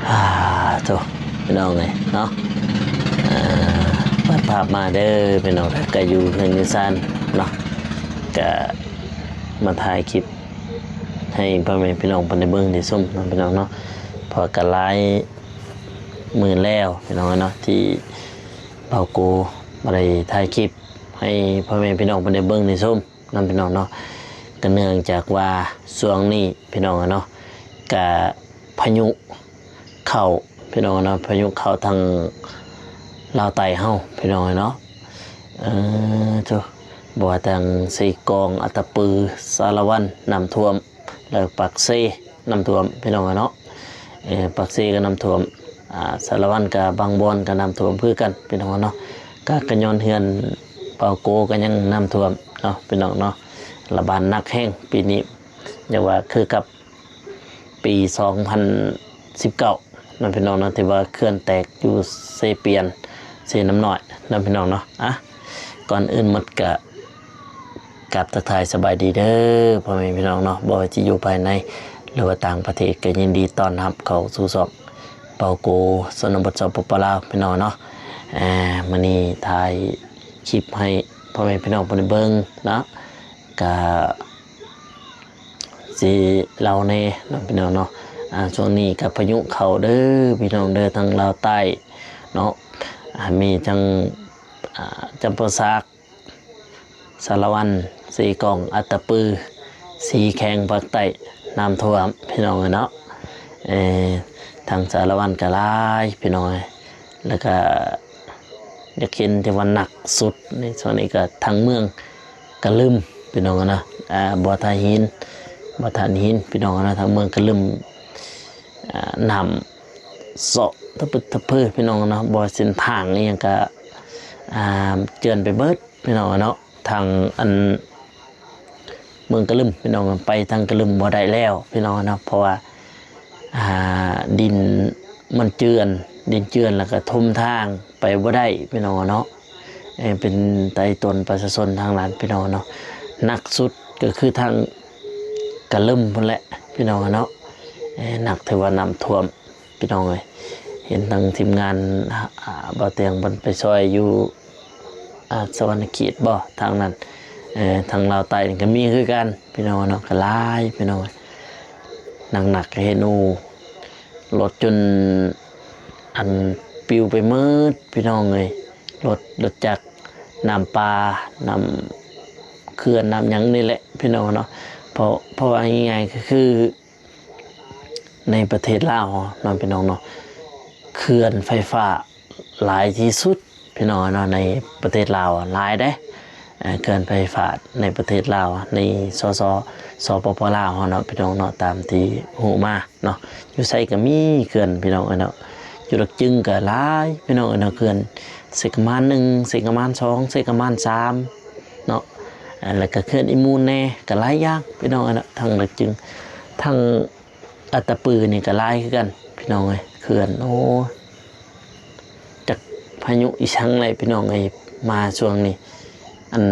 ອ່າ ໂທ້ ພີ່ນ້ອງເອີຍເນາະ ເປີດພາບມາເດີພີ່ນ້ອງ ກະຢູ່ເຮືອນຢູ່ຊານເນາະ ກະມາຖ່າຍຄລິບໃຫ້ພໍ່ແມ່ພີ່ນ້ອງເພິ່ນໄດ້ເບິ່ງໄດ້ຊົມເນາະ ພີ່ນ້ອງເນາະ ເພາະກະຫຼາຍມື້ແລ້ວພີ່ນ້ອງເນາະ ທີ່ບ່າວໂກບໍ່ໄດ້ຖ່າຍຄລິບໃຫ້ພໍ່ແມ່ພີ່ນ້ອງເພິ່ນໄດ້ເບິ່ງໄດ້ຊົມ ນຳພີ່ນ້ອງເນາະ ກະເນື່ອງຈາກວ່າຊ່ວງນີ້ພີ່ນ້ອງເນາະ ກະພາຍຸເຂົ້າພີ່ນ້ອງເນາະ ພາຍຸເຂົ້າທາງລາວໃຕ້ເຮົາພີ່ນ້ອງເນາະ ເອີ ໂທ້ ບໍ່ວ່າທາງເຊກອງ ອັດຕະປື ສາລະວັນ ນ້ຳຖ້ວມ ແລ້ວປາກເຊນ້ຳຖ້ວມພີ່ນ້ອງເນາະ ເອີ ປາກເຊກໍນ້ຳຖ້ວມ ອ່າ ສາລະວັນກໍບາງບ່ອນກໍນ້ຳຖ້ວມຄືກັນພີ່ນ້ອງເນາະ ກະ ກະຍ້ອນເຮືອນບ່າວໂກກໍຍັງນ້ຳຖ້ວມເນາະ ພີ່ນ້ອງເນາະ ລະບາດໜັກແຮງປີນີ້ ຢ່າວ່າຄືກັບປີສອງພັນສິບເກົ້າເນາະ ພີ່ນ້ອງເນາະ ທີ່ວ່າເຂື່ອນແຕກຢູ່ເຊປຽນ ເຊນ້ຳນ້ອຍເນາະ ພີ່ນ້ອງເນາະ ອະ ກ່ອນອື່ນໝົດກະ ກາບທັກທາຍສະບາຍດີເດີ ພໍ່ແມ່ພີ່ນ້ອງເນາະ ບໍ່ວ່າຈະຢູ່ພາຍໃນ ຫຼືວ່າຕ່າງປະເທດ ກໍຍິນດີຕ້ອນຮັບເຂົ້າສູ່ຊ່ອງເປົາໂກ ຊົນນະບົດ ສປປ ລາວ ພີ່ນ້ອງເນາະ ເອີ ມື້ນີ້ຖ່າຍຄລິບໃຫ້ພໍ່ແມ່ພີ່ນ້ອງເພິ່ນໄດ້ເບິ່ງເນາະ ກະຊິເລົ່າແດ່ເນາະ ພີ່ນ້ອງເນາະ ອາ ຊ່ວງນີ້ກະພາຍຸເຂົ້າເດີ ພີ່ນ້ອງເດີ ທາງລາວໃຕ້ເນາະ ອາ ມີທັງ ອາ ຈຳປາສັກ ສາລະວັນ ເຊກອງ ອັດຕະປື ສີ່ແຂວງພາກໃຕ້ນ້ຳຖ້ວມພີ່ນ້ອງເອີຍເນາະ ເອີ ທາງສາລະວັນກະຫຼາຍພີ່ນ້ອງເອີຍ ແລ້ວກະຢາກເຫັນທີ່ວ່າໜັກສຸດໃນຊ່ວງນີ້ກະທາງເມືອງກະລຶມພີ່ນ້ອງເນາະ ອາ ບໍ່ທານຫີນ ບໍ່ທານຫີນພີ່ນ້ອງເນາະ ທາງເມືອງກະລຶມ ອາ ນ້ຳເຊາະຕະປຶດຕະເພີພີ່ນ້ອງເນາະ ບໍ່ວ່າເສັ້ນທາງອີ່ຫຍັງກະ ອາ ເຈື່ອນໄປເບິດ ພີ່ນ້ອງເນາະ ທາງອັນເມືອງກະລຶມພີ່ນ້ອງ ໄປທາງກະລຶມບໍ່ໄດ້ແລ້ວພີ່ນ້ອງເນາະ ເພາະວ່າ ອ່າ ດິນມັນເຈື່ອນ ດິນເຈື່ອນແລ້ວກະຖົມທາງໄປບໍ່ໄດ້ພີ່ນ້ອງເນາະ ເປັນໄຕຕວນປະຊາຊົນທາງນັ້ນພີ່ນ້ອງເນາະ ໜັກສຸດກໍຄືທາງກະລຶມພຸ້ນແຫຼະພີ່ນ້ອງເນາະ ໜັກ ຖືວ່ານ້ຳຖ້ວມ ພີ່ນ້ອງເອີຍ ເຫັນທາງທີມງານ ອາ ບ່າວແຕງເພິ່ນໄປຊ່ອຍຢູ່ ອາ ສະຫວັນນະເຂດບໍ່ ທາງນັ້ນ ເອີ ທາງລາວໃຕ້ນີ້ກໍມີຄືກັນພີ່ນ້ອງເນາະ ກໍຫຼາຍພີ່ນ້ອງ ໜັກໆ ກໍເຫັນ ໂອ້ ລົດຈົນ ອັນ ປິວໄປໝົດພີ່ນ້ອງເອີຍ ລົດ ລົດຈັກ ນ້ຳປາ ນ້ຳເຂື່ອນ ນ້ຳຫຍັງນີ້ແຫຼະພີ່ນ້ອງເນາະ ເພາະ ເພາະວ່າງ່າຍໆ ກໍຄື ໃນປະເທດລາວເນາະພີ່ນ້ອງເນາະ ເຂື່ອນໄຟຟ້າຫຼາຍທີ່ສຸດພີ່ນ້ອງເນາະ ໃນປະເທດລາວຫຼາຍເດ້ ເຂື່ອນໄຟຟ້າໃນປະເທດລາວ ໃນ ສສ ສປປ ລາວເຮົາເນາະ ພີ່ນ້ອງເນາະ ຕາມທີ່ຮູ້ມາເນາະ ຢູ່ໃສກໍມີເຂື່ອນພີ່ນ້ອງເອີຍເນາະ ຢູ່ດອກຈຶງກໍຫຼາຍພີ່ນ້ອງເອີຍເນາະ ເຂື່ອນເຊກະມານໜຶ່ງ ເຊກະມານສອງ ເຊກະມານສາມ ເນາະ ແລ້ວກໍເຂື່ອນອີມູນແດ່ ກໍຫຼາຍຢ່າງພີ່ນ້ອງເອີຍເນາະ ທັງດອກຈຶງ ທັງອັດຕະປືນີ້ກໍຫຼາຍຄືກັນພີ່ນ້ອງເອີຍ ເຂື່ອນ ໂອ້ ຈັກພາຍຸອີສັງແຫຼະພີ່ນ້ອງເອີຍ ມາຊ່ວງນີ້ ອັນ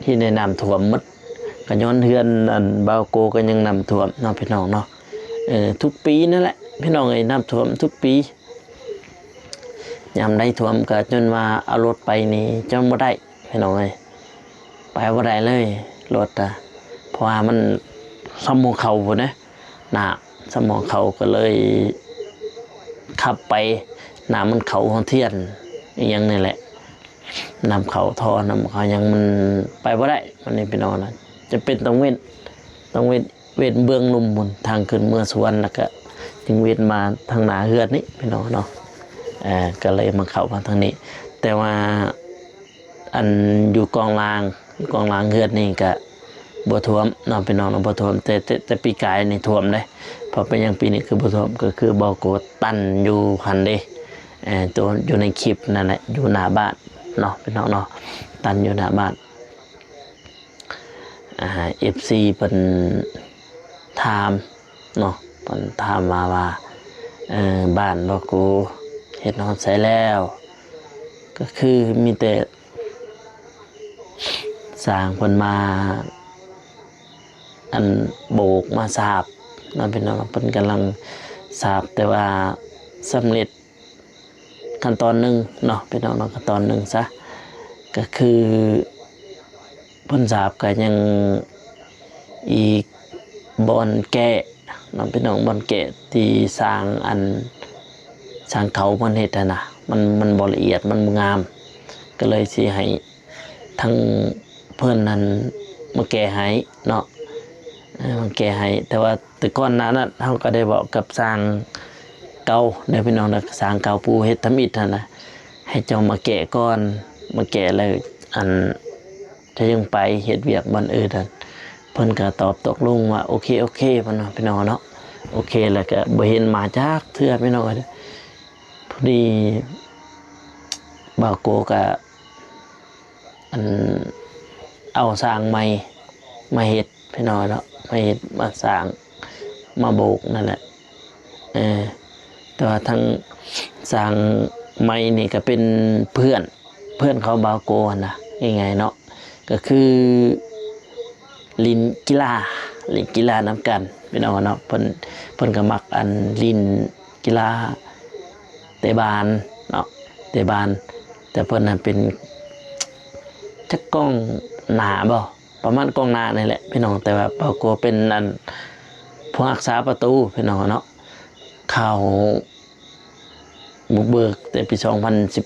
ເຮັດໃຫ້ນ້ຳຖ້ວມໝົດ ກໍຍ້ອນເຮືອນ ອັນ ບ່າວໂກກໍຍັງນ້ຳຖ້ວມເນາະ ພີ່ນ້ອງເນາະ ເອີ ທຸກປີນັ້ນແຫຼະພີ່ນ້ອງເອີຍ ນ້ຳຖ້ວມທຸກປີ ຍາມໃດຖ້ວມກໍຈົນວ່າເອົາລົດໄປນີ້ຈົນບໍ່ໄດ້ພີ່ນ້ອງເອີຍ ໄປບໍ່ໄດ້ເລີຍລົດນະ ເພາະວ່າມັນສ່ຳຫົວເຂົ່າພຸ້ນເດ້ ນ້ຳສ່ຳຫົວເຂົ່າ ກໍເລີຍຂັບໄປ ນ້ຳມັນເຂົ້າຫົວທຽນອີ່ຫຍັງນີ້ແຫຼະ ນ້ຳເຂົ້າທໍ່ ນ້ຳເຂົ້າຫຍັງ ມັນໄປບໍ່ໄດ້ ບັດນີ້ພີ່ນ້ອງນະ ຈຳເປັນຕ້ອງເວັ້ນ ຕ້ອງເວັ້ນ ເວນເບື້ອງລຸ່ມພຸ້ນ ທາງຂຶ້ນເມືອສະຫວັນ ແລ້ວກະຈຶ່ງເວນມາທາງໜ້າເຮືອນນີ້ພີ່ນ້ອງເນາະ ເອີ ກໍເລີຍມາເຂົ້າມາທາງນີ້ ແຕ່ວ່າ ອັນ ຢູ່ກ້ອງລ່າງ ຢູ່ກ້ອງລ່າງເຮືອນນີ້ກະບໍ່ຖ້ວມເນາະ ພີ່ນ້ອງເນາະ ບໍ່ຖ້ວມ ແຕ່ ແຕ່ ແຕ່ປີກາຍນີ້ຖ້ວມເດ້ ເພາະເປັນຫຍັງປີນີ້ຄືບໍ່ຖ້ວມ ກໍຄືບ່າວໂກຕັນຢູ່ຫັ້ນເດ້ ເອີ ຕົວຢູ່ໃນຄລິບນັ້ນແຫຼະ ຢູ່ໜ້າບ້ານເນາະ ພີ່ນ້ອງເນາະ ຕັນຢູ່ໜ້າບ້ານ ອ່າ ເອັຟຊີ ເພິ່ນຖາມເນາະ ເພິ່ນຖາມມາວ່າ ເອີ ບ້ານບໍ່ກູເຮັດຮອດໃສແລ້ວ ກໍຄືມີແຕ່ຊ່າງເພິ່ນມາ ອັນ ໂບກມາສາບເນາະ ເພິ່ນ ເພິ່ນກຳລັງ ສາບແຕ່ວ່າສຳເລັດຂັ້ນຕອນໜຶ່ງເນາະ ພີ່ນ້ອງເນາະ ຂັ້ນຕອນໜຶ່ງຊະ ກໍຄືເພິ່ນສາບກໍຍັງອີກບ່ອນແກ້ເນາະ ພີ່ນ້ອງ ບ່ອນແກ້ທີ່ຊ່າງອັນ ຊ່າງເກົ່າເພິ່ນເຮັດຫັ້ນນະ ມັນ ມັນບໍ່ລະອຽດ ມັນບໍ່ງາມ ກໍເລີຍຊິໃຫ້ ທາງເພິ່ນນັ້ນມາແກ້ໃຫ້ເນາະ ເອີ ມາແກ້ໃຫ້ ແຕ່ວ່າແຕ່ກ່ອນໜ້ານັ້ນເຮົາກໍໄດ້ເວົ້າກັບຊ່າງເກົ່າເດີພີ່ນ້ອງເດີ ຊ່າງເກົ່າຜູ້ເຮັດທຳອິດຫັ້ນນະ ໃຫ້ເຈົ້າມາແກ້ກ່ອນ ມາແກ້ແລ້ວ ອັນ ເຈົ້າຈຶ່ງໄປເຮັດວຽກບ່ອນອື່ນຫັ້ນ ເພິ່ນກໍຕອບຕົກລົງວ່າ ໂອເຄ ໂອເຄ ເພິ່ນວ່າ ພີ່ນ້ອງເນາະ ໂອເຄ ແລ້ວກໍບໍ່ເຫັນມາຈັກເທື່ອ ພີ່ນ້ອງເອີຍ ພໍດີບ່າວໂກກໍ ອັນ ເອົາຊ່າງໃໝ່ມາເຮັດ ພີ່ນ້ອງເນາະ ມາເຮັດ ມາສ້າງ ມາໂບກນັ້ນແຫຼະ ເອີ ແຕ່ວ່າທາງຊ່າງໃໝ່ນີ້ກໍເປັນເພື່ອນ ເພື່ອນຂອງບ່າວໂກຫັ້ນນະ ງ່າຍໆເນາະ ກໍຄືຫຼິ້ນກິລາ ຫຼິ້ນກິລານຳກັນ ພີ່ນ້ອງເນາະ ເພິ່ນ ເພິ່ນກໍມັກ ອັນ ຫຼິ້ນ ກິລາເຕະບານເນາະ ເຕະບານ ແຕ່ເພິ່ນນັ້ນເປັນ ຈັກກອງໜ້າບໍ່ ປະມານກອງໜ້ານີ້ແຫຼະ ພີ່ນ້ອງ ແຕ່ວ່າບ່າວໂກເປັນ ອັນ ຜູ້ຮັກສາປະຕູ ພີ່ນ້ອງເນາະ ເຂົ້າບຸກເບີກແຕ່ປີສອງພັນສິບ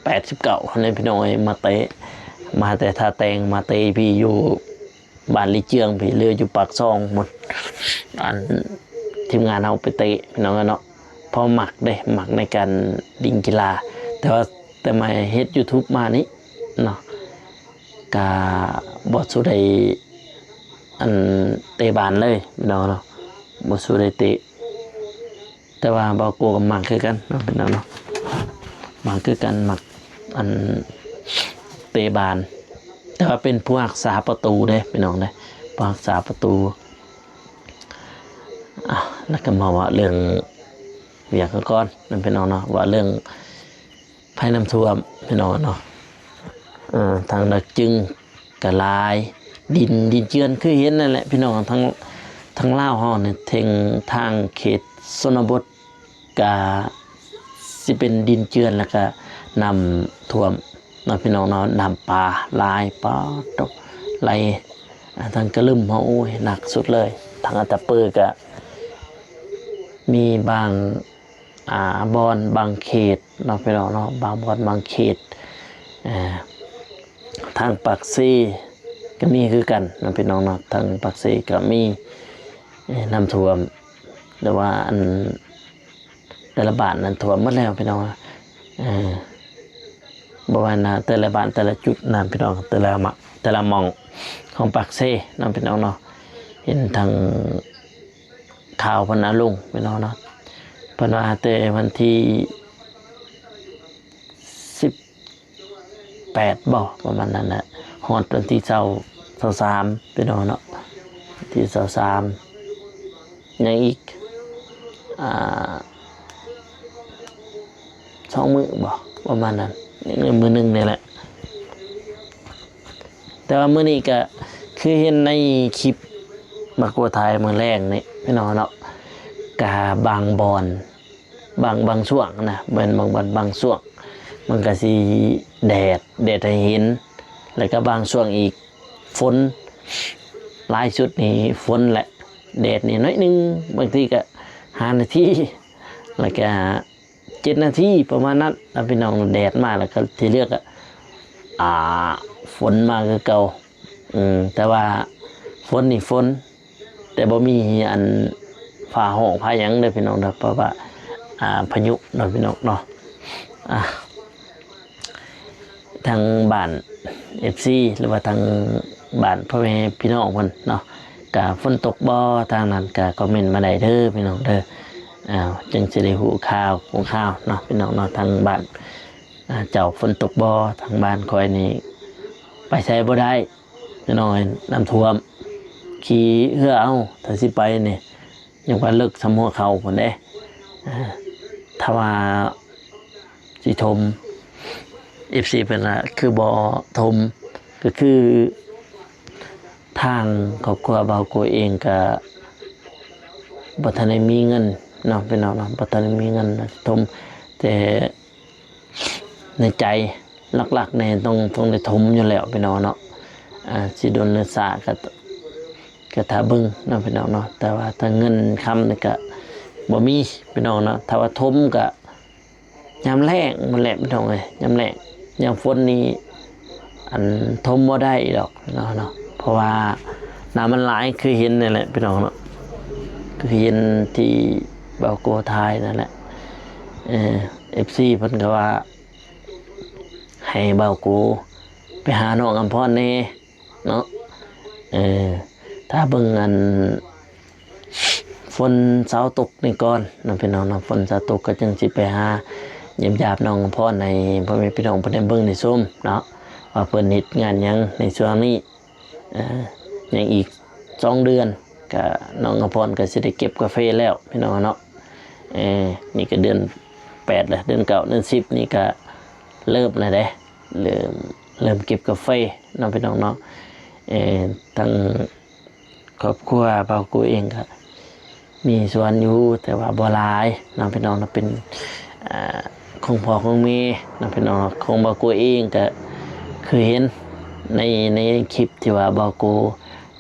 ແປດ ສິບເກົ້າຫັ້ນແຫຼະ ພີ່ນ້ອງເອີຍ ມາເຕະ ມາແຕ່ທ່າແຕງ ມາເຕະຢູ່ພີ້ ຢູ່ ບ້ານລີເຈືອງພີ້ ຫຼືຢູ່ປາກຊ່ອງພຸ້ນ ອັນ ທີມງານເຮົາໄປເຕະ ພີ່ນ້ອງເອີຍເນາະ ເພາະມັກເດ້ ມັກໃນການຫຼິ້ນກິລາ ແຕ່ວ່າແຕ່ມາເຮັດຢູທູບມານີ້ເນາະ ກະບໍ່ສູ່ໄດ້ ອັນ ເຕະບານເລີຍ ພີ່ນ້ອງເນາະ ບໍ່ສູ່ໄດ້ເຕະ ແຕ່ວ່າບ່າວໂກກໍມັກຄືກັນເນາະ ພີ່ນ້ອງເນາະ ມັກຄືກັນ ມັກ ອັນ ເຕະບານ ແຕ່ວ່າເປັນຜູ້ຮັກສາປະຕູເດ້ ພີ່ນ້ອງເດ້ ຜູ້ຮັກສາປະຕູ ອ່າ ແລ້ວກໍມາເວົ້າເລື່ອງວຽກກັນກ່ອນເນາະ ພີ່ນ້ອງເນາະ ເວົ້າເລື່ອງໄພນ້ຳຖ້ວມ ພີ່ນ້ອງເນາະ ເອີ ທາງດາກຈຶງ ກະຫຼາຍ ດິນ ດິນເຈື່ອນ ຄືເຫັນນັ້ນແຫຼະ ພີ່ນ້ອງ ທາງ ທາງລາວເຮົານີ້ ເທິງທາງເຂດຊົນນະບົດ ກະຊິເປັນດິນເຈື່ອນ ແລ້ວກະນ້ຳຖ້ວມເນາະ ພີ່ນ້ອງເນາະ ນ້ຳປາຫຼາຍ ປາດໂທ້ ໄຫຼ ອ່າ ທາງກະລຶມເຮົາ ໂອ້ຍ ໜັກສຸດເລີຍ ທາງອັດຕະປືກະມີບາງ ອ່າ ບ່ອນບາງເຂດເນາະ ພີ່ນ້ອງເນາະ ບາງບ່ອນບາງເຂດ ເອີ ທາງປາກເຊກໍມີຄືກັນເນາະ ພີ່ນ້ອງເນາະ ທາງປາກເຊກໍມີ ເອີ ນ້ຳຖ້ວມ ແຕ່ວ່າ ອັນ ແຕ່ລະບ້ານນັ້ນຖ້ວມໝົດແລ້ວ ພີ່ນ້ອງ ເອີ ບໍ່ວ່ານະ ແຕ່ລະບ້ານ ແຕ່ລະຈຸດນະ ພີ່ນ້ອງ ແຕ່ລະໝ- ແຕ່ລະໝ່ອງຂອງປາກເຊເນາະ ພີ່ນ້ອງເນາະ ເຫັນທາງ ຂ່າວເພິ່ນເອົາລົງ ພີ່ນ້ອງເນາະ ເພິ່ນວ່າແຕ່ວັນທີສິບແປດບໍ ປະມານນັ້ນແຫຼະ ຮອດວັນທີຊາວ ຊາວສາມ ພີ່ນ້ອງເນາະ ວັນທີຊາວສາມ ຍັງອີກ ອ່າ ສອງມື້ບໍ ປະມານນັ້ນ ມື້ໜຶ່ງນີ້ແຫຼະ. ແຕ່ວ່າມື້ນີ້ກະຄືເຫັນໃນຄລິບມາໂກຖ່າຍມື້ແລງນີ້ພີ່ນ້ອງເນາະ ກະບາງບ່ອນ ບາງ ບາງຊ່ວງນະ ແມ່ນບາງບ່ອນບາງຊ່ວງ ມັນກະຊິແດດ ແດດໃຫ້ເຫັນ ແລ້ວກະບາງຊ່ວງອີກຝົນ ຫຼາຍສຸດນີ້ຝົນແຫຼະ ແດດນີ້ໜ້ອຍໜຶ່ງ ບາງທີກະຫ້ານາທີ ແລ້ວກະ ເຈັດນາທີປະມານນັ້ນນະພີ່ນ້ອງ ແດດມາແລ້ວກໍທີ່ເຫຼືອກະ ອ່າ ຝົນມາຄືເກົ່າ ອືມ ແຕ່ວ່າຝົນນີ້ຝົນ ແຕ່ບໍ່ມີອັນຟ້າຮ້ອງຟ້າຫຍັງເດີພີ່ນ້ອງເດີ ເພາະວ່າ ອ່າ ພາຍຸເນາະພີ່ນ້ອງເນາະ ອ່າ ທາງບ້ານ ເອັຟຊີ ຫຼືວ່າທາງບ້ານພໍ່ແມ່ພີ່ນ້ອງເພິ່ນເນາະ ກະຝົນຕົກບໍ່ທາງນັ້ນ ກະຄອມເມັນມາໄດ້ເດີພີ່ນ້ອງເດີ ອ່າ ຈຶ່ງຊິໄດ້ຮູ້ຂ່າວ ຮູ້ຂ່າວເນາະພີ່ນ້ອງເນາະ ທາງບ້ານ ອ່າ ເຈົ້າຝົນຕົກບໍ່ ທາງບ້ານຂ້ອຍນີ້ໄປໃສບໍ່ໄດ້ພີ່ນ້ອງ ນ້ຳຖ້ວມ ຂີ່ເຮືອເອົາ ຖ້າຊິໄປນີ້ ຍັງວ່າເລິກສ່ຳຫົວເຂົ່າພຸ້ນເດ້ ອ່າ ຖ້າວ່າຊິຖົມ ເອັຟຊີ ເພິ່ນວ່າຄືບໍ່ຖົມ ກໍຄືທາງຄອບຄົວບ່າວໂກເອງກະບໍ່ທັນໄດ້ມີເງິນ ເນາະພີ່ນ້ອງເນາະ ບໍ່ທັນໄດ້ມີເງິນ ອາດຈະຖົມ ແຕ່ໃນໃຈຫຼັກໆນີ້ຕ້ອງ ຕ້ອງໄດ້ຖົມຢູ່ແລ້ວພີ່ນ້ອງເນາະ ອາ ຊິດົນຫຼືຊ້າກະ ກະຖ້າເບິ່ງເນາະພີ່ນ້ອງເນາະ ແຕ່ວ່າຖ້າເງິນຄຳນີ້ກະບໍ່ມີພີ່ນ້ອງເນາະ ຖ້າວ່າຖົມກະຍາມແລ້ງພຸ້ນແຫຼະພີ່ນ້ອງເອີຍ ຍາມແລ້ງ ຍາມຝົນນີ້ ອັນ ຖົມບໍ່ໄດ້ດອກເນາະ ເນາະ ເພາະວ່ານ້ຳມັນຫຼາຍ ຄືເຫັນນັ້ນແຫຼະພີ່ນ້ອງເນາະ ຄືເຫັນທີ່ບ່າວໂກຖ່າຍນັ້ນແຫຼະ ເອີ ເອັຟຊີເພິ່ນກະວ່າ ໃຫ້ບ່າວໂກໄປຫານ້ອງອຳພອນແດ່ ເນາະ ເອີ ຖ້າເບິ່ງອັນຝົນເຊົາຕົກນີ້ກ່ອນເນາະພີ່ນ້ອງເນາະ ຝົນເຊົາຕົກກໍຈຶ່ງຊິໄປຫາຢ້ຽມຢາມນ້ອງອຳພອນ ໃຫ້ພໍ່ແມ່ພີ່ນ້ອງເພິ່ນໄດ້ເບິ່ງໄດ້ຊົມເນາະ ວ່າເພິ່ນເຮັດງານຫຍັງໃນຊ່ວງນີ້ ເອີ ຍັງອີກສອງເດືອນ ກະນ້ອງອຳພອນກໍຊິໄດ້ເກັບກາເຟແລ້ວພີ່ນ້ອງເນາະ ເອີ ນີ້ກໍເດືອນແປດແລ້ວ ເດືອນເກົ້າ ເດືອນສິບນີ້ກໍເລີ່ມແລ້ວເດ້ ເລີ່ມ ເລີ່ມເກັບກາເຟເນາະພີ່ນ້ອງເນາະ ເອີ ທັງຄອບຄົວບ່າວໂກເອງກໍມີສວນຢູ່ ແຕ່ວ່າບໍ່ຫຼາຍເນາະພີ່ນ້ອງເນາະ ເປັນ ອາ ຂອງພໍ່ຂອງແມ່ເນາະພີ່ນ້ອງເນາະ ຂອງບ່າວໂກເອງກໍຄືເຫັນໃນ ໃນຄລິບທີ່ວ່າບ່າວໂກ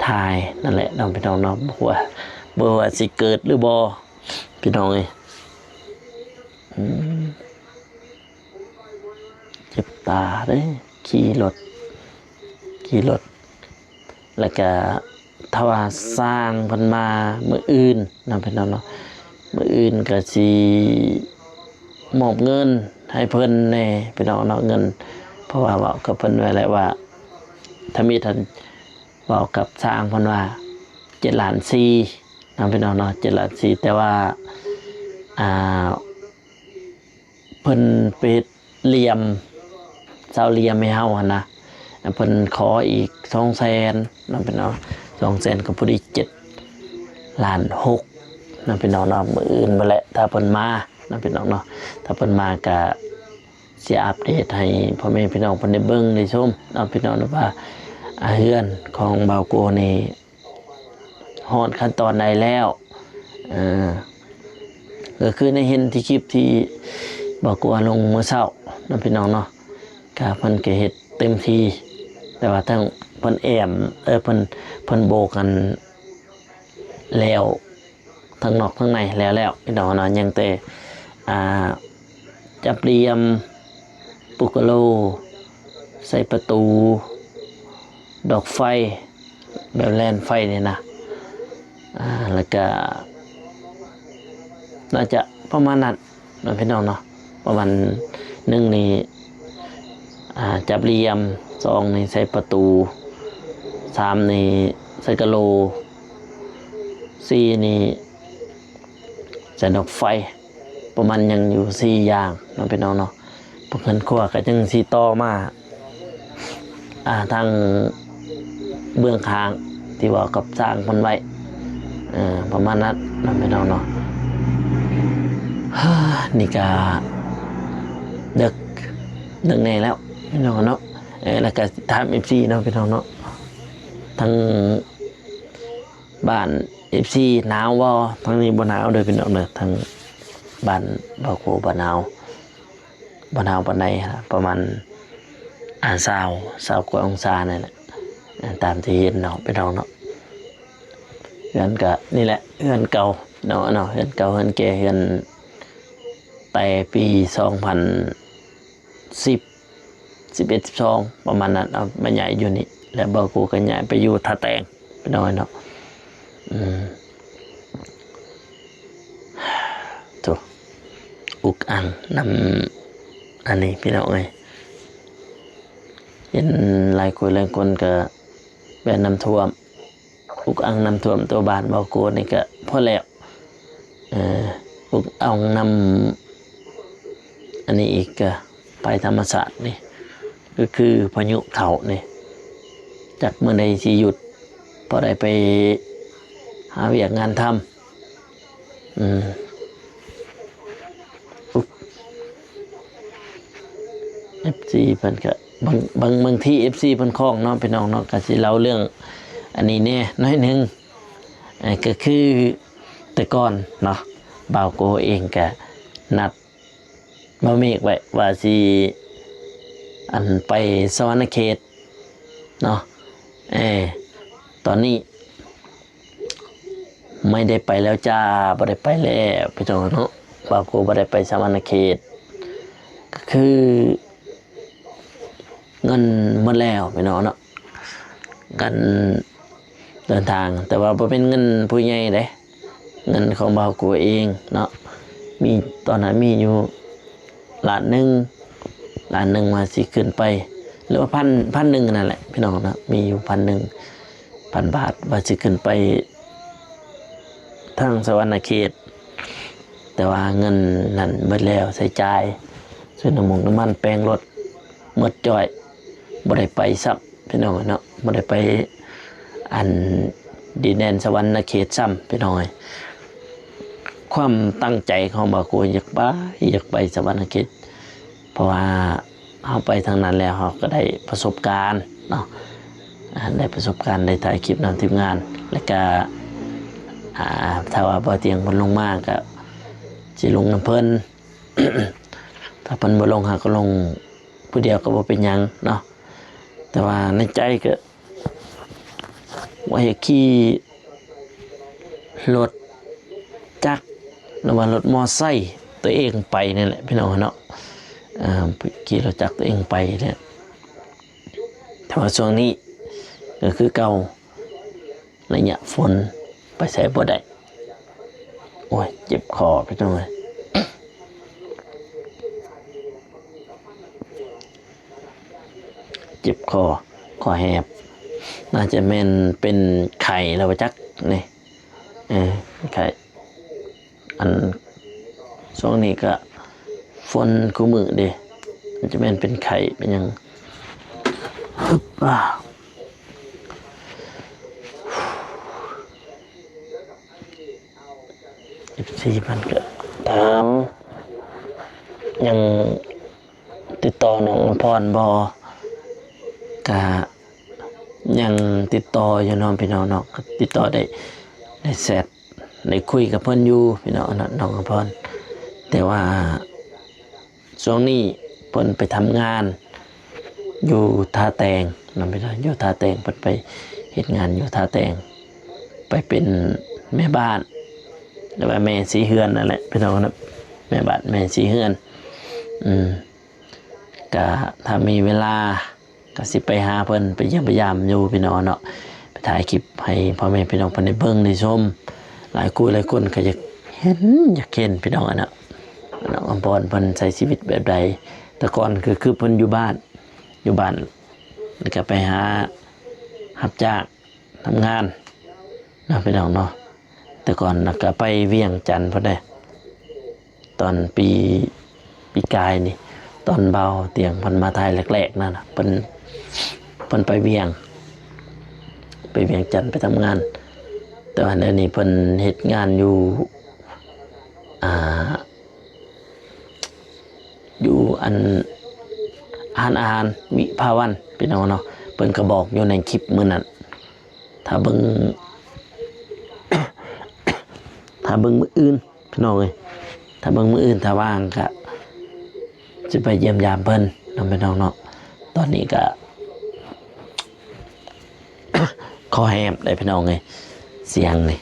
ຖ່າຍນັ້ນແຫຼະເນາະພີ່ນ້ອງເນາະ ບໍ່ວ່າ ບໍ່ວ່າຊິເກີດຫຼືບໍ່ພີ່ນ້ອງເອີຍ ອືມ ເຈັບຕາເດ້ ຂີ່ລົດ ຂີ່ລົດ ແລ້ວກະຖ້າວ່າຊ່າງເພິ່ນມາມື້ອື່ນເນາະພີ່ນ້ອງເນາະ ມື້ອື່ນກະຊິມອບເງິນໃຫ້ເພິ່ນແດ່ພີ່ນ້ອງເນາະ ເງິນ ເພາະວ່າເວົ້າກັບເພິ່ນໄວ້ແລ້ວວ່າ ທຳອິດຫັ້ນເວົ້າກັບຊ່າງເພິ່ນວ່າເຈັດລ້ານສີ່ເນາະພີ່ນ້ອງເນາະ ເຈັດລ້ານສີ່ ແຕ່ວ່າ ອ່າ ເພິ່ນໄປເຮັດຫຼ່ຽມ ເຊົາຫຼ່ຽມໃຫ້ເຮົາຫັ້ນນະ ເພິ່ນຂໍອີກສອງແສນເນາະພີ່ນ້ອງ ສອງແສນກໍພໍດີເຈັດລ້ານຫົກເນາະພີ່ນ້ອງເນາະ ມື້ອື່ນພຸ້ນແຫຼະ ຖ້າເພິ່ນມາເນາະພີ່ນ້ອງເນາະ ຖ້າເພິ່ນມາກະຊິອັບເດດໃຫ້ພໍ່ແມ່ພີ່ນ້ອງເພິ່ນໄດ້ເບິ່ງໄດ້ຊົມເນາະພີ່ນ້ອງເນາະ ວ່າ ອາ ເຮືອນຂອງບ່າວໂກນີ້ ຮອດຂັ້ນຕອນໃດແລ້ວ ເອີ ກໍຄືໄດ້ເຫັນທີ່ຄລິບທີ່ບ່າວໂກລົງມື້ເຊົ້າເນາະພີ່ນ້ອງເນາະ ກະເພິ່ນກະເຮັດເຕັມທີ່ ແຕ່ວ່າທັງເພິ່ນແອ້ມ ເອີ ເພິ່ນ ເພິ່ນໂບກອັນແລ້ວ ທັງນອກທັງໃນແລ້ວໆ ພີ່ນ້ອງເນາະ ຍັງແຕ່ ອ່າ ຈັບຫຼ່ຽມ ປຸກກະໂລ ໃສ່ປະຕູ ດອກໄຟ ແບບແລ່ນໄຟນີ້ນະ ອ່າ ແລ້ວກະໜ້າຈະປະມານນັ້ນເນາະພີ່ນ້ອງເນາະ ປະມານ ໜຶ່ງນີ້ ອ່າ ຈັບຫຼ່ຽມ ສອງນີ້ໃສ່ປະຕູ ສາມນີ້ໃສ່ກະໂຫຼ ສີ່ນີ້ໃສ່ດອກໄຟ ປະມານຍັງຢູ່ສີ່ຢ່າງເນາະພີ່ນ້ອງເນາະ ພວກເຮືອນຄົວກໍຍັງຊິຕໍ່ມາ ອ່າ ທາງເບື້ອງຂ້າງທີ່ເວົ້າກັບຊ່າງເພິ່ນໄວ້ ເອີ ປະມານນັ້ນເນາະພີ່ນ້ອງເນາະ ນີ້ກະເດິກ ເດິກແດ່ແລ້ວພີ່ນ້ອງເນາະ ເອີ ແລ້ວກະຖາມເອັຟຊີເນາະພີ່ນ້ອງເນາະ ທາງບ້ານ ເອັຟຊີ ໜາວບໍ່? ທາງນີ້ບໍ່ໜາວເດີພີ່ນ້ອງເດີ ທາງບ້ານບ່າວໂກບໍ່ໜາວ ບໍ່ໜາວປານໃດ ປະມານ ອ່າ ຊາວ ຊາວກວ່າອົງສານີ້ແຫຼະ ຕາມທີ່ເຫັນເນາະພີ່ນ້ອງເນາະ ເຮືອນກະນີ້ແຫຼະ ເຮືອນເກົ່າເນາະ ເນາະ ເຮືອນເກົ່າ ເຮືອນແກ່ ເຮືອນແຕ່ປີສອງພັນ ສິບ ສິບເອັດ ສິບສອງ ປະມານນັ້ນ ເອົາມາຍ້າຍຢູ່ນີ້ ແລ້ວບ່າວໂກກໍຍ້າຍໄປຢູ່ທ່າແຕງ ພີ່ນ້ອງເນາະ ອືມ ໂທ້ ອຸກອັ່ງນຳ ອັນນີ້ພີ່ນ້ອງເອີຍ ເຫັນຫຼາຍຄົນ ຫຼາຍຄົນກໍແບບນ້ຳຖ້ວມ ອຸກອັ່ງນ້ຳຖ້ວມຕົວບ້ານບໍ່ໂກນີ້ກະພໍແລ້ວ ເອີ ອຸກອັ່ງນ້ຳ ອັນນີ້ອີກກະໄພທຳມະຊາດນີ້ ກໍຄືພາຍຸເຂົ້ານີ້ ຈັກມື້ໃດຊິຢຸດ ພໍໄດ້ໄປຫາວຽກງານທຳ. ອືມ ເອັຟຊີເພິ່ນກະ ບາງ ບາງ ບາງທີເອັຟຊີເພິ່ນຂ້ອງເນາະ ພີ່ນ້ອງເນາະ ກະຊິເລົ່າເລື່ອງອັນນີ້ແດ່ໜ້ອຍໜຶ່ງ ເອີ ກະຄືແຕ່ກ່ອນເນາະ ບ່າວໂກເອງກະນັດບ່າວເມກໄວ້ວ່າຊິ ອັນ ໄປສະຫວັນນະເຂດເນາະ. ເອີ ຕອນນີ້ ໄມ່ໄດ້ໄປແລ້ວຈ້າ ບໍ່ໄດ້ໄປແລ້ວພີ່ນ້ອງເນາະ. ບ່າວໂກບໍ່ໄດ້ໄປສະຫວັນນະເຂດ ກໍຄືເງິນໝົດແລ້ວພີ່ນ້ອງເນາະ ເງິນເດີນທາງ. ແຕ່ວ່າບໍ່ແມ່ນເງິນຜູ້ໃຫຍ່ເດ້ ເງິນຂອງບ່າວໂກເອງເນາະ ມີ ຕອນນັ້ນມີຢູ່ລ້ານໜຶ່ງ ລ້ານໜຶ່ງວ່າຊິຂຶ້ນໄປ ຫຼືວ່າພັນ ພັນໜຶ່ງນັ້ນແຫຼະພີ່ນ້ອງເນາະ ມີຢູ່ພັນໜຶ່ງ ພັນບາດ ວ່າຊິຂຶ້ນໄປທາງສະຫວັນນະເຂດ. ແຕ່ວ່າເງິນນັ້ນເບິດແລ້ວ ໃຊ້ຈ່າຍ ຊື້ນ້ຳມົງນ້ຳມັນແປງລົດ ໝົດຈ້ອຍ ບໍ່ໄດ້ໄປຊ້ຳພີ່ນ້ອງເນາະ ບໍ່ໄດ້ໄປ ອັນ ດິນແດນສະຫວັນນະເຂດຊ້ຳພີ່ນ້ອງເອີຍ. ຄວາມຕັ້ງໃຈຂອງບ່າວໂກຢາກໄປ ຢາກໄປສະຫວັນນະເຂດ ເພາະວ່າເຮົາໄປທາງນັ້ນແລ້ວ ເຮົາກໍໄດ້ປະສົບການເນາະ ອາ ໄດ້ປະສົບການ ໄດ້ຖ່າຍຄລິບນຳທີມງານ ແລ້ວກະ ອາ ຖ້າວ່າບ່າວຕຽງເພິ່ນລົງມາ ກະຊິລົງນຳເພິ່ນ ຖ້າເພິ່ນບໍ່ລົງ ເຮົາກໍລົງຜູ້ດຽວກໍບໍ່ເປັນຫຍັງເນາະ. ແຕ່ວ່າໃນໃຈກໍວ່າຢາກຂີ່ລົດຈັກ ຫຼືວ່າລົດມໍໄຊຕົວເອງໄປນີ້ແຫຼະພີ່ນ້ອງເນາະ ເອີ ຂີ່ລົດຈັກຕົວເອງໄປນີ້ແຫຼະ. ແຕ່ວ່າຊ່ວງນີ້ກໍຄືເກົ່າ ໄລຍະຝົນໄປໃສບໍ່ໄດ້. ໂອ້ຍ ເຈັບຄໍພີ່ນ້ອງເອີຍ ເຈັບຄໍ ຄໍແຫບ ໜ້າຈະແມ່ນເປັນໄຂ້ແລ້ວວ່າຈັກນີ້ ເອີ ໄຂ້ ອັນ ຊ່ວງນີ້ກະຝົນຄູ່ມື້ເດ້ ມັນຈະແມ່ນເປັນໄຂ້ເປັນຫຍັງ. ອາ ເອັຟຊີ ເພິ່ນກະຖາມ ຍັງຕິດຕໍ່ນ້ອງອຳພອນບໍ່? ກະຍັງຕິດຕໍ່ຢູ່ເນາະພີ່ນ້ອງເນາະ ກະຕິດຕໍ່ໄດ້ ໄດ້ແຊັດ ໄດ້ຄຸຍກັບເພິ່ນຢູ່ພີ່ນ້ອງເນາະ ນ້ອງອຳພອນ. ແຕ່ວ່າຊ່ວງນີ້ເພິ່ນໄປທຳງານຢູ່ທ່າແຕງເນາະພີ່ນ້ອງ ຢູ່ທ່າແຕງ ເພິ່ນໄປເຮັດງານຢູ່ທ່າແຕງ ໄປເປັນແມ່ບ້ານ ຫຼືວ່າແມ່ສີເຮືອນນັ້ນແຫຼະພີ່ນ້ອງເນາະ ແມ່ບ້ານແມ່ສີເຮືອນ. ອືມ ກະຖ້າມີເວລາ ກະຊິໄປຫາເພິ່ນ ໄປຢ້ຽມໄປຢາມຢູ່ພີ່ນ້ອງເນາະ ໄປຖ່າຍຄລິບໃຫ້ພໍ່ແມ່ພີ່ນ້ອງເພິ່ນໄດ້ເບິ່ງໄດ້ຊົມ. ຫຼາຍຄູ່ຫຼາຍຄົນກະຢາກເຫັນ ຢາກເຫັນພີ່ນ້ອງເນາະ ນ້ອງອຳພອນເພິ່ນໃຊ້ຊີວິດແບບໃດ. ແຕ່ກ່ອນກະຄືເພິ່ນຢູ່ບ້ານ ຢູ່ບ້ານ ແລ້ວກະໄປຫາຮັບຈ້າງທຳງານເນາະພີ່ນ້ອງເນາະ. ແຕ່ກ່ອນນະກະໄປວຽງຈັນພຸ້ນເດ້ ຕອນປີ ປີກາຍນີ້ ຕອນບ່າວຕຽງເພິ່ນມາຖ່າຍແລກໆນັ້ນນະ ເພິ່ນ ເພິ່ນໄປວຽງ ໄປວຽງຈັນໄປທຳງານ. ແຕ່ວ່າດຽວນີ້ເພິ່ນເຮັດງານຢູ່ ອ່າ ຢູ່ອັນ ຮ້ານອາຫານວິພາວັນພີ່ນ້ອງເນາະ. ເພິ່ນກະບອກຢູ່ໃນຄລິບມື້ນັ້ນ ຖ້າເບິ່ງ ຖ້າເບິ່ງມື້ອື່ນພີ່ນ້ອງເອີຍ ຖ້າເບິ່ງມື້ອື່ນ ຖ້າວ່າງກະຊິໄປຢ້ຽມຢາມເພິ່ນເນາະພີ່ນ້ອງເນາະ. ຕອນນີ້ກະຄໍແຫບເດ້ພີ່ນ້ອງເອີຍ ສຽງນີ້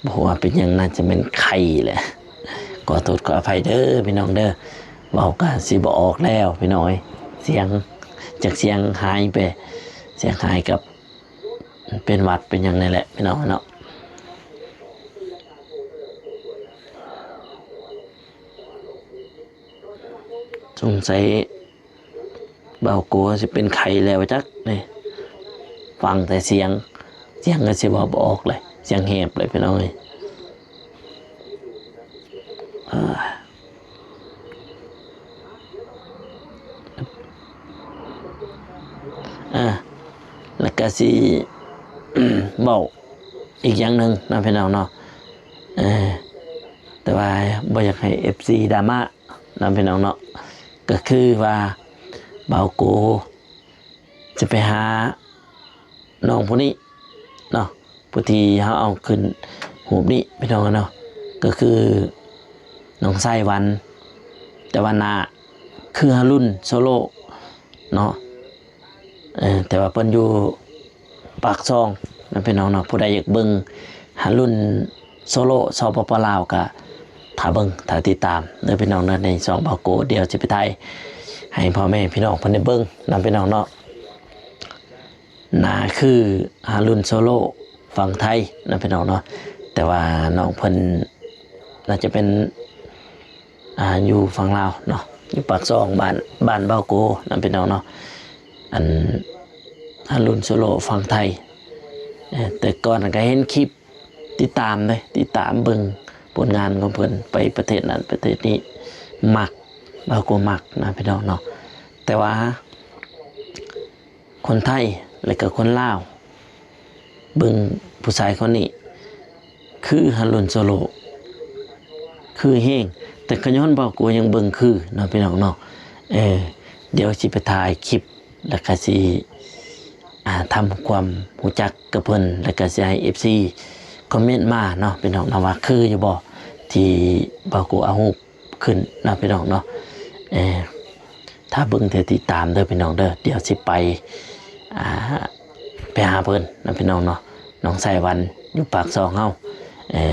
ບໍ່ຮູ້ວ່າເປັນຫຍັງ ໜ້າຈະແມ່ນໄຂ້ແຫຼະ. ຂໍໂທດຂໍອະໄພເດີພີ່ນ້ອງເດີ ເວົ້າກະຊິບໍ່ອອກແລ້ວພີ່ນ້ອງເອີຍ ສຽງ ຈັກສຽງຫາຍໄປ ສຽງຫາຍກັບ ເປັນຫວັດເປັນຫຍັງນີ້ແຫຼະພີ່ນ້ອງເນາະ. ສົງໄສບ່າວໂກຊິເປັນໄຂ້ແລ້ວຈັກນີ້ ຟັງແຕ່ສຽງ ສຽງກະຊິເວົ້າບໍ່ອອກເລີຍ ສຽງແຫບເລີຍພີ່ນ້ອງເອີຍ. ອ່າ ແລ້ວກະຊິເວົ້າອີກຢ່າງໜຶ່ງເນາະພີ່ນ້ອງເນາະ ເອີ ແຕ່ວ່າບໍ່ຢາກໃຫ້ເອັຟຊີດຣາມາເນາະພີ່ນ້ອງເນາະ ກະຄືວ່າບ່າວໂກ ຈະໄປຫານ້ອງຜູ້ນີ້ເນາະ ຜູ້ທີ່ເຮົາເອົາຂຶ້ນຮູບນີ້ພີ່ນ້ອງເນາະ ກໍຄື ນ້ອງຊາຍວັນ ແຕ່ວ່າໜ້າຄືຫາລຸນໂຊໂລເນາະ. ເອີ ແຕ່ວ່າເພິ່ນຢູ່ປາກຊ່ອງນະພີ່ນ້ອງເນາະ. ຜູ້ໃດຢາກເບິ່ງຫາລຸນໂຊໂລ ສປປ ລາວ ກະຖ້າເບິ່ງ ຖ້າຕິດຕາມເດີພີ່ນ້ອງເດີ ໃນຊ່ອງບ່າວໂກ. ດຽວຊິໄປຖ່າຍໃຫ້ພໍ່ແມ່ພີ່ນ້ອງເພິ່ນໄດ້ເບິ່ງນະພີ່ນ້ອງເນາະ. ໜ້າຄືຫາລຸນໂຊໂລຝັ່ງໄທນະພີ່ນ້ອງເນາະ, ແຕ່ວ່ານ້ອງເພິ່ນໜ້າຈະເປັນ ອ່າ ຢູ່ຝັ່ງລາວເນາະ, ຢູ່ປາກຊ່ອງ ບ້ານ ບ້ານບ່າວໂກນະພີ່ນ້ອງເນາະ. ອັນຫາລຸນໂຊໂລຝັ່ງໄທ ເອີ ແຕ່ກ່ອນກໍເຫັນຄລິບ ຕິດຕາມເດ້ ຕິດຕາມເບິ່ງຜົນງານຂອງເພິ່ນ ໄປປະເທດນັ້ນປະເທດນີ້ ມັກ ບ່າວໂກມັກນະພີ່ນ້ອງເນາະ. ແຕ່ວ່າ ຄົນໄທ ແລະກະຄົນລາວ ເບິ່ງຜູ້ຊາຍຄົນນີ້ຄືຫາລຸນໂຊໂລ ຄືແຮງ, ແຕ່ກະຍ້ອນບ່າວໂກຍັງເບິ່ງຄືເນາະພີ່ນ້ອງເນາະ. ເອີ ດຽວຊິໄປຖ່າຍຄລິບ ແລະກະຊິ ອ່າ ທຳຄວາມຮູ້ຈັກກັບເພິ່ນ ແລະກະຊິໃຫ້ເອັຟຊີຄອມເມັນມາເນາະພີ່ນ້ອງເນາະ ວ່າຄືຢູ່ບໍ່ ທີ່ບ່າວໂກເອົາຮູບ ຂຶ້ນເນາະພີ່ນ້ອງເນາະ. ເອີ ຖ້າເບິ່ງ ຖ້າຕິດຕາມເດີພີ່ນ້ອງເດີ, ດຽວຊິໄປ ອ່າ ໄປຫາເພິ່ນເນາະພີ່ນ້ອງເນາະ, ນ້ອງຊາຍວັນຢູ່ປາກຊ່ອງເຮົາ. ເອີ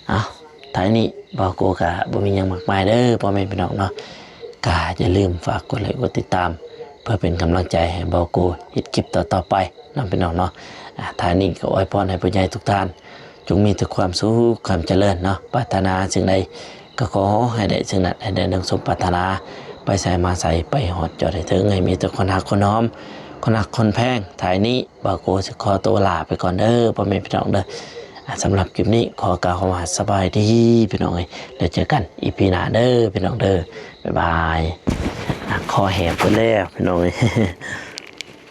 ເອົາ ທ້າຍນີ້ບ່າວໂກກະບໍ່ມີຫຍັງມາກມາຍເດີພໍ່ແມ່ພີ່ນ້ອງເນາະ, ກະຢ່າລືມຝາກກົດໄລກົດຕິດຕາມ ເພື່ອເປັນກຳລັງໃຈໃຫ້ບ່າວໂກເຮັດຄລິບຕໍ່ໆໄປເນາະພີ່ນ້ອງເນາະ. ອ່າ ທ້າຍນີ້ກໍອວຍພອນໃຫ້ຜູ້ໃຫຍ່ທຸກທ່ານ ຈົ່ງມີແຕ່ຄວາມສຸກຄວາມຈະເລີນເນາະ, ປາດຖະໜາສິ່ງໃດກໍຂໍໃຫ້ໄດ້ສິ່ງນັ້ນ ໃຫ້ໄດ້ດັ່ງສົມປາດຖະໜາ, ໄປໃສມາໃສໄປຮອດຈອດໃຫ້ເຖິງ, ໃຫ້ມີແຕ່ຄົນຮັກຄົນຫອມ ຄົນຮັກຄົນແພງ. ທ້າຍນີ້ບ່າວໂກຊິຂໍຕົວລາໄປກ່ອນເດີພໍ່ແມ່ພີ່ນ້ອງເດີ. ອ່າ ສຳລັບຄລິບນີ້ຂໍກ່າວຄຳວ່າສະບາຍດີພີ່ນ້ອງເອີຍ, ແລ້ວເຈີກັນອີພີໜ້າເດີພີ່ນ້ອງເດີ. ບາຍບາຍ. ອ່າ ຄໍແຫ້ງເບິດແລ້ວພີ່ນ້ອງເອີຍ.